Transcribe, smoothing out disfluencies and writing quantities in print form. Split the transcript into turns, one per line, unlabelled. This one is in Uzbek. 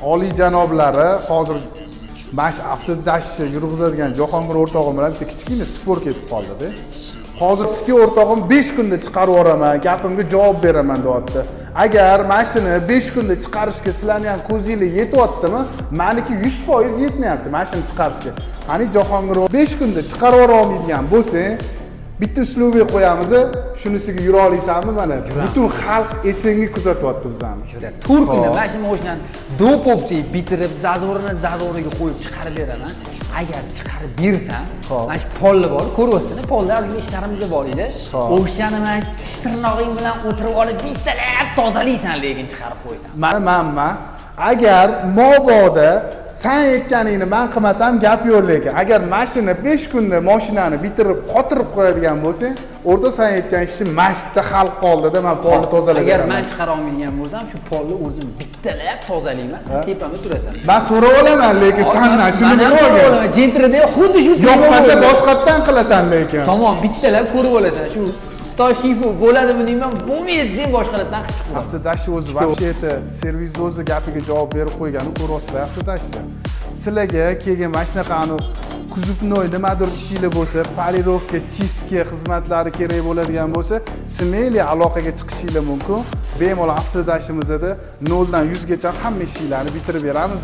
Oliyjanoblari, hozir mana shu avtodashni yurg'izadigan Jahongir o'rtog'im bilan bitta kichkina спор ketib qoldida. Hozir ikki o'rtog'im 5 kunda chiqarib yuboraman, gapimga javob beraman, deyapti. Agar mana shuni 5 kunda chiqarishga sizlarni ham ko'zinglar yetyaptimi? Maniki 100% yetmayapti mana shuni chiqarishga. Qani, Jahongir, 5 kunda chiqarib yubora olmaydigan bo'lsang, bitta условие qo'yamiz, shunisiga yura olasanmi? Mana, butun xalq SNG kuzatyapti bizani.
4 kunda mana shu mashinani до попсы bitirib, зазор ini зазор iga qo'yib chiqarib beraman. Agar chiqarib bersam, mana shu polni bor, ko'ryapsan, polda ozgina ishlarimiz bor edi. O'shani mana tish tirnog'ing bilan o'tirib olib, bittalab tozalaysan, lekin chiqarib qo'ysam.
Mana manman, agar mabodo san aytganingni man qilmasam, gap yo'q, lekin agar mashina 5 kunda moshinani bitirib, qotirib qo'yadigan bo'lsang, o'rtoq, san aytgan ishni masjidda xalq oldida man polni tozalab
Agar
beraman.
man chiqara olmaydigan bo'lsam, shu polni o'zim bittalab tozalayman, sen tepamda turasan.
Man so'rab olaman, lekin sandan shuni
Man ham
bilib
so'rab
olgin.
olaman. Gentrada xuddi shu.
Yoqmasa, boshqatdan qilasan lekin.
Tamom, bittalab ko'rib olasan. Shu usto shifu bo'ladimi deyman, bo'lmaydi desang, boshqalardan qilib chiqaman.
Avtodashi o'zi вообще, это servisni o'zi gapiga javob berib qo'ygani ko'ryapsizlar. Avtodashi sizlarga keyin mana shunaqa кузовной nimadir ishinglar bo'lsa, полировка, чистка xizmatlari kerak bo'ladigan bo'lsa, смело aloqaga chiqishinglar mumkin. Bemalol avtodashimizda 0 dan 100 gacha hamma ishinglarni bitirib beramiz.